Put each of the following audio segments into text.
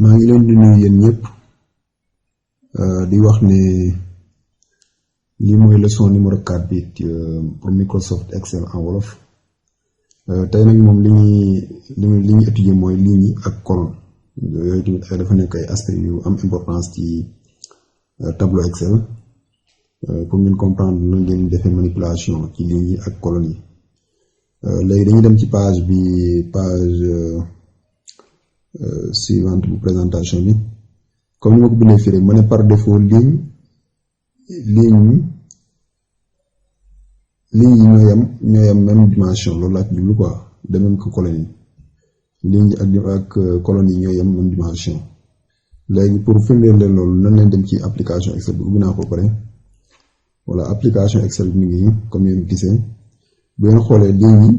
maa ngi leen di nuyu yéen ñëpp di wax ne lii mooy leçon numéro 4 bi pour Microsoft Excel en wolof tey nag moom li ñuy étudier mooy lignes yi ak colonne yooyu tamit dafa nekk ay aspects yu am importance ci tableau Excel pour ngeen comprendre nan ngeen defee manipulation ci lignes yi ak colonnes yi léegi dañuy dem ci page suivante bu présentation bi comme ni ma ko bindee fii rek ma ne par défaut ligne yi ñoo yam même dimension loolu laa ci jublu quoi de même que colonne yi ligne yi ak colonne yi ñoo yam même dimension. léegi pour firndeel leen loolu nan leen dem ci application Excel bi ubbi naa ko pare voilà application Excel bi mi ngi comme yéen gisee bu ngeen xoolee ligne yi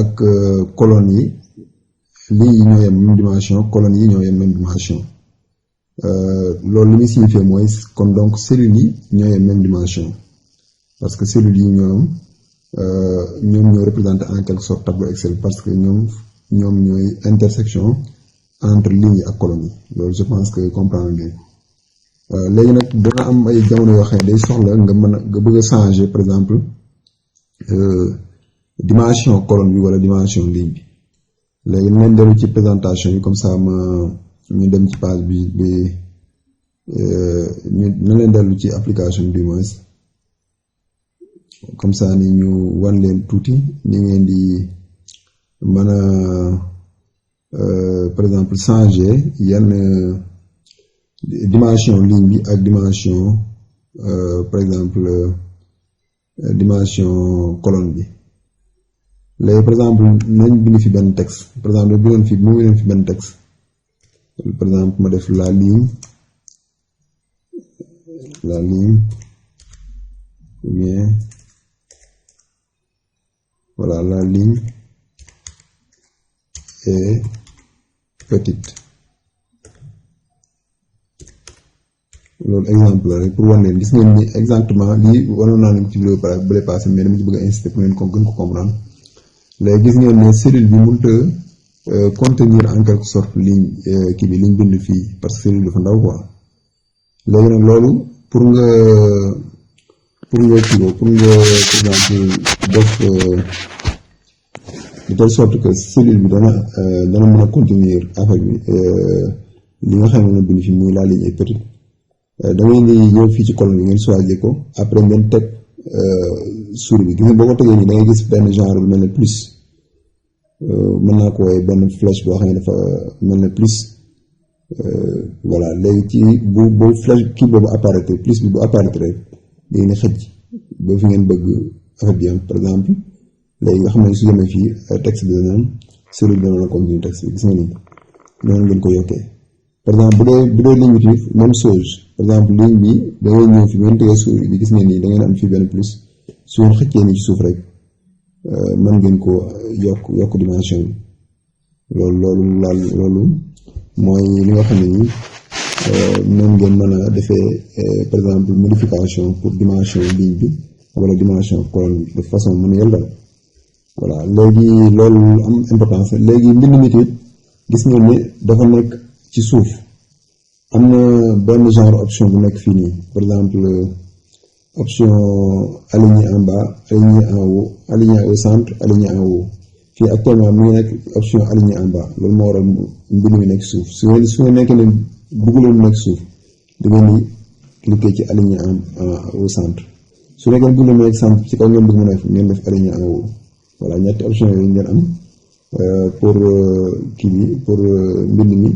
ak colonne yi lignes yi ñoo yem même dimension colonnes yi ñoo yem même dimension loolu li muy signifié mooy kon donc cellules yi ñoo yem même dimension parce que cellules yi ñoom ñoo représenté en quelque sorte tableau Excel parce que ñoom ñooy intersection entre lignes yi ak colonnes yi loolu je pense que comprendre ngeen léegi nag dana am ay jamono yoo xam ne day soxla nga bëgg a changer par exemple dimension colonne bi wala dimension ligne bi. léegi nañ dellu ci présentation yi comme ça ñu dem ci page bi na leen dellu ci application bi du moins comme ça ni ñu wan leen tuuti ni ngeen di mën a par exemple changer yenn dimension ligne bi ak dimension par exemple dimension colonne bi. léegi par exemple nañ bind fi benn texte par exemple mu bindoon fi benn texte par exemple ma def la ligne ou bien voilà la ligne est petite loolu exemple la rek pour wan leen gis ngeen ni exactement lii wanoon naa leen ci vidéo bële passé mais dama ci bëgg a insister pour ngeen ko gën ko comprendre. léegi gis ngeen ne cellule bi mënut a contenir en quelque sorte ligne kii bi liñ bind fii parce que cellule dafa ndaw quoi léegi nag loolu pour nga par exemple def de telle sorte que cellule bi dana mën a contenir affaire bi li nga xam ne bind fii muy la ligne est petite da ngay di ñëw fii ci colonne bi ngeen choisir ko après ngeen teg souris bi gis nga boo ko tegee nii da ngay gis benn genre lu mel ne plus mën naa ko woowee benn flèche boo xam ne dafa mel ne plus voilà léegi ci bu flèche kii boobu apparaître plus bi bu apparaître rek léegi ne xëcc ba fi ngeen bëgg affaire bi am par exemple léegi nga xam ne su demee fii texte bi dana am cellule dana la continuer texte bi gis nga nii noonu ngeen ko yokkee par exemple bu dee ligne bi tamit même chose par exemple ligne bi da ngay ñëw fi ngeen tegee souris bi gis ngeen nii da ngeen am fii benn plus su ngeen xëccee nii ci suuf rek mën ngeen ko yokk dimension bi loolu mooy li nga xam ne nii noonu ngeen mën a defee par exemple modification pour dimension ligne bi wala dimension colonne bi de façon manuelle daal voilà léegi loolu am importance léegi mbind mi tamit gis ngeen ne dafa nekk ci suuf am na benn genre option bu nekk fii nii par exemple option aligné en bas aligné en haut aligné au centre aligné en haut fii actuellement mu ngi nekk option aligné en bas loolu moo waral mbind mi nekk suuf su ngeen nekkee ne bëgg leen nekk suuf da ngeen di cliquer ci aligné au centre su nekkee bëgg leen nekk centre ci kaw ngeen bëgg mu nekk ngeen def aligné en haut voilà ñetti option yooyu ngeen am pour kii bi pour mbind mi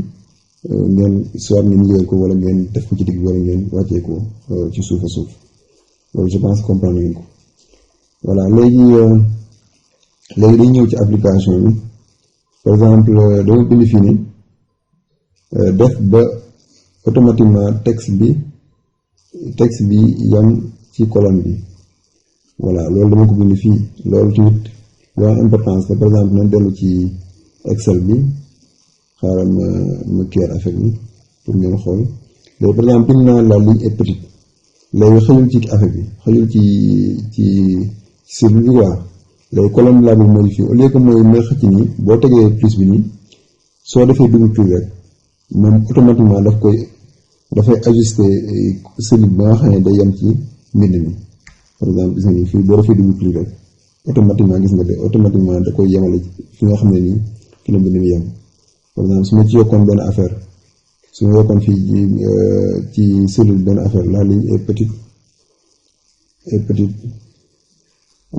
ngeen soit ngeen yéer ko wala ngeen def ko ci digg wala ngeen wàccee ko ci suuf a suuf loolu je pense comprendre ngeen ko voilà léegi dañu ñëw ci application bi par exemple dama bind fii ni def ba automatiquement texte bi yam ci colonne bi voilà loolu dama ko bind fii loolu tamit lu am importance par exemple nañ dellu ci Excel bi xaaral ma kii affaire bi pour ngeen xool léegi par exemple bind naa la ligne est petite léegi xëyul ci affaire bi xëyul ci cellule bi quoi léegi colonne bi laa bëgg modifier au lieu que mooy xëcc nii boo tegee plus bi nii soo defee double clic rek moom automatiquement dafay ajuster cellule ba nga xam ne day yem ci mbind mi. par exemple gis nga ni fii boo defee double clic rek automatiquement da koy yemale fi nga xam ne nii fi la mbind mi yem. par exemple su ma ci yokkoon benn affaire su ma yokkoon fii ci cellule benn affaire la ligne est petite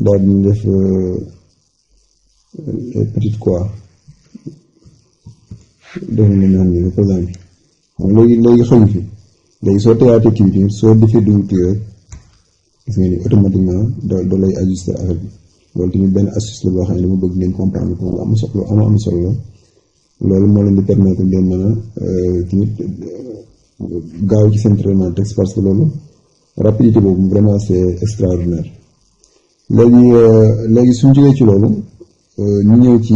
daal di def petite quoi def na naan ni par exemple léegi xëyu fi léegi soo teyaatee kii bi soo defee double clic rek gis nga ni automatiquement da lay ajuster affaire bi. loolu tamit benn astuce la boo xam ne dama bëgg ngeen comprendre ko am solo la loolu moo leen di permettre ngeen mën a tamit gaaw ci seen traitement de texte parce que loolu rapidité boobu vraiment c'est extraordinaire. léegi suñu jógee ci loolu ñu ñëw ci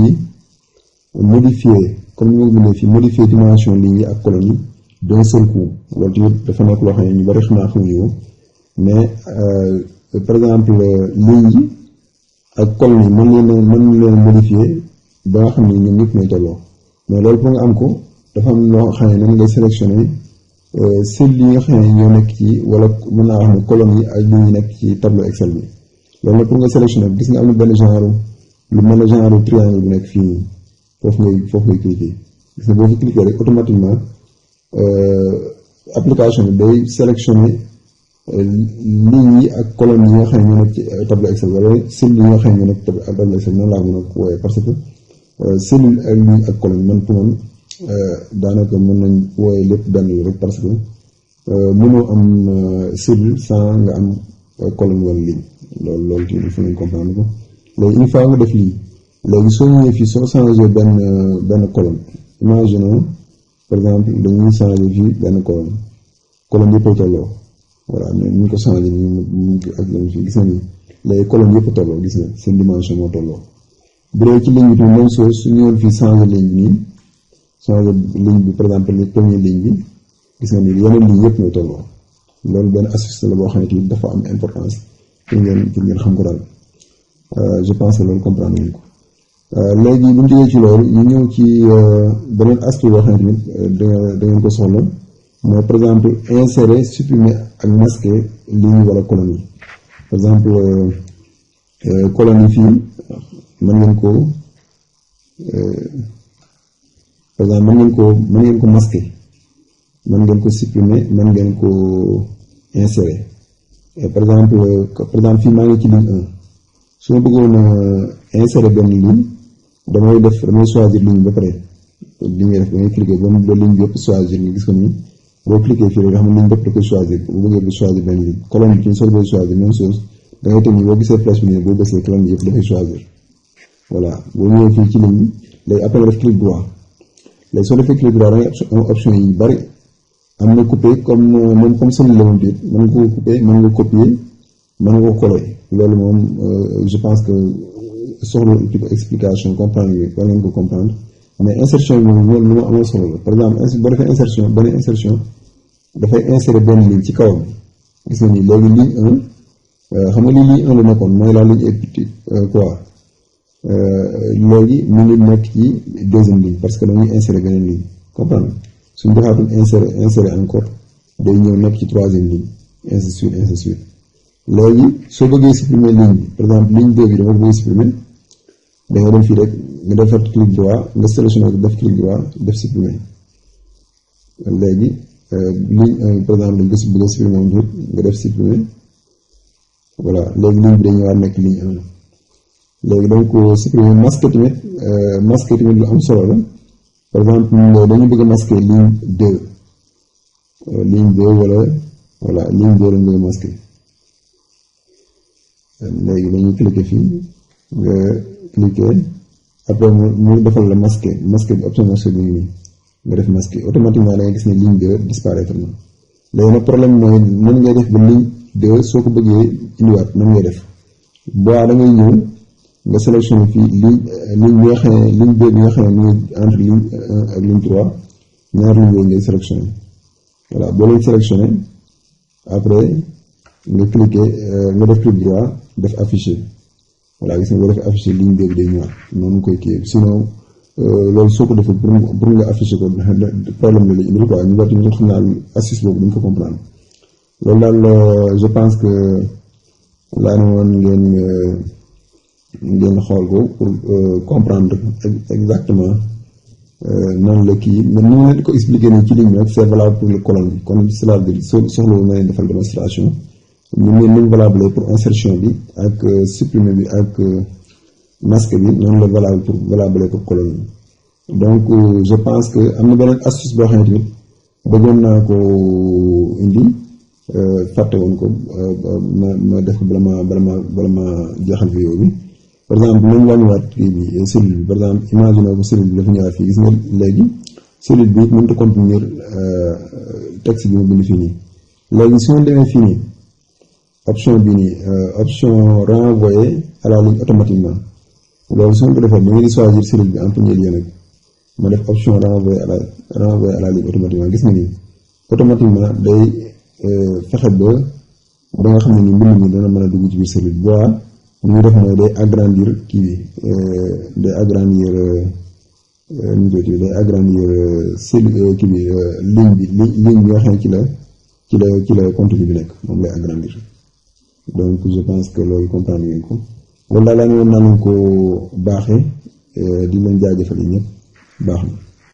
modifier comme ni ma ko bindee fii modifier dimension lignes yi ak colonnes yi d'un seul coup. loolu tamit dafa nekk loo xam ne ñu bari xanaa xamuñu ko mais par exemple lignes yi ak colonnes yi mën leen modifier ba nga xam ne ñoom ñëpp ñooy tolloo mais loolu pour nga am ko dafa am loo xam ne nan ngay sélectionner cellules yi nga xam ne ñoo nekk ci wala mën naa wax ne colonnes yi ak lignes yi nekk ci tableau Excel bi. loolu nag pour nga sélectionner gis nga am na benn genre lu mel ne genre triangle bu nekk fii nii foofu ngay cliquer gis nga boo fi cliquer rek automatiquement application bi day sélectionner lignes yi ak colonnes yi nga xam ne ñoo nekk ci tableau Excel wala cellules yi nga xam ne ñoo nekk ci tableau Excel noonu laa mën a wooyee parce que cellule ak ligne ak colonne man pour man daanaka mën nañ wooyee lépp benn la rek parce que mënoo am cellule sans nga am colonne wala ligne loolu tamit il faut ngeen comprendre ko. léegi une fois nga def lii léegi soo ñëwee fii soo changé benn colonne imaginons par exemple dañuy changé fii benn colonne yëpp a tolloo voilà mais ñu ko changé nii mu ak lañ fii gis nga ni léegi colonne yëpp a tolloo gis nga seen dimension moo tolloo. bu dee ci ligne bi tamit même chose su ñëwoon fii changé ligne bi nii changé ligne bi par exemple li première ligne bi gis nga ni yeneen ligne yëpp ñoo tolloo loolu benn astuce la boo xam ne tamit dafa am importance pour ngeen xam ko daal je pense que loolu comprendre nañu ko. léegi bu ñu jógee ci loolu ñu ñëw ci beneen astuce boo xam ne tamit da ngeen ko soxla mooy par exemple insérer supprimer ak masquer ligne wala colonne yi par exemple colonne yi fii. mën ngeen ko par exemple mën ngeen ko masquer mën ngeen ko supprimer mën ngeen ko insérer par exemple fii maa ngi ci ligne 1 su ma bëggoon insérer benn ligne damay choisir ligne ba pare li ngay def da ngay cliquer ba ligne bi yëpp choisir nga gis ko ni boo cliquer fii rek nga xam ne ligne bépp da koy choisir bu bëggee bu choisir benn ligne colonne bi ci soo bëggee choisir même chose da ngay teg ni boo gisee flèche bi nii boo bësee colonne bi yëpp dafay choisir. voilà boo ñëwee fii ci ligne bi léegi après nga def clic droit léegi soo defee clic droit da ngay am option yi bari am na couper comme seen lewon biir mën nga ko couper mën nga copier mën nga ko coller loolu moom je pense que soxla explication comprendre bi war ngeen ko comprendre mais insertion bi moom lu ma amal solo la par exemple boo defee insertion dafay insérer benn ligne ci kawam gis nga ni léegi ligne 1 xam nga li ligne 1 la nekkoon mooy la ligne est petite quoi léegi mu ngi nekk ci deuxième ligne parce que dañuy insérer beneen ligne comprendre suñu defaatoon insérer encore day ñëw nekk ci troisième ligne ainsi de suite léegi soo bëggee supprimer ligne bi par exemple ligne 2 bi dama ko bëgg supprimer da nga dem fii rek nga defar clic droit nga sélectionné ko def clic droit def supprimer léegi ligne 1 par exemple dañ ko bëgg a supprimer moom nga def supprimer voilà léegi ligne bi day ñëwaat nekk ligne 1 léegi donc supprimer masquer tamit lu am solo la par exemple dañu bëgg a masquer ligne 2 wala voilà ligne 2 lañ bëgg a masquer léegi dañuy cliquer fii nga cliquer après mu defal la masquer bi option masquer bi ngi nii nga def masquer automatiquement da ngay gis ne ligne 2 disparaître na léegi nag problème mooy nan ngay def ba ligne 2 soo ko bëggee indiwaat nan ngay def boo da ngay ñëw nga sélectionné fii ligne bi nga xam ne ligne 2 bi nga xam ne mu ngi entre ligne 1 ak ligne 3 ñaari ligne yooyu ngay sélectionné voilà boo leen sélectionné après nga cliquer nga def clic droit def afficher voilà gis nga boo defee afficher ligne 2 bi day ñëwaat noonu koy kii sinon loolu soo ko defee pour nga afficher ko problème la lay indil quoi ñu bari ñu xam naa astuce boobu duñ ko comprendre loolu daal je pense que laa ne woon ngeen xool ko pour comprendre exactement noonu la kii mais ni ma leen ko expliquer nii ci ligne bi nag c'est valable pour le colonne bi kon cela veut dire soxla wu ma leen defal démonstration ñu ne ni valable pour insertion bi ak supprimer bi ak masque bi noonu la valable pour colonne bi donc je pense que am na beneen astuce boo xamante ni bëggoon naa ko indi fàtte woon ko ma def ko bala ma jeexal vidéo bi par exemple nañ wàññiwaat kii bi cellule bi par exemple imagine ko cellule bi dafa ñëwaat fii gis nga léegi cellule bi mënut a contenir texte bi ma bind fii nii léegi su ma demee fii nii option bi nii option renvoyer à la ligne automatiquement loolu su ma ko defee da ngay di choisir cellule bi en premier lieu nag ma def option renvoyer à la ligne automatiquement gis nga nii automatiquement day fexe ba nga xam ne ni mbind mi dana mën a dugg ci biir cellule bi ñu def mooy day agrandir kii bi day agrandir cellule kii bi ligne bi nga xam ne ci la contenu bi nekk moom lay agrandir donc je pense que loolu comprendre ngeen ko loolu daal laa ne woon naa leen ko baaxee di leen jaajëfal yi ñëpp baax na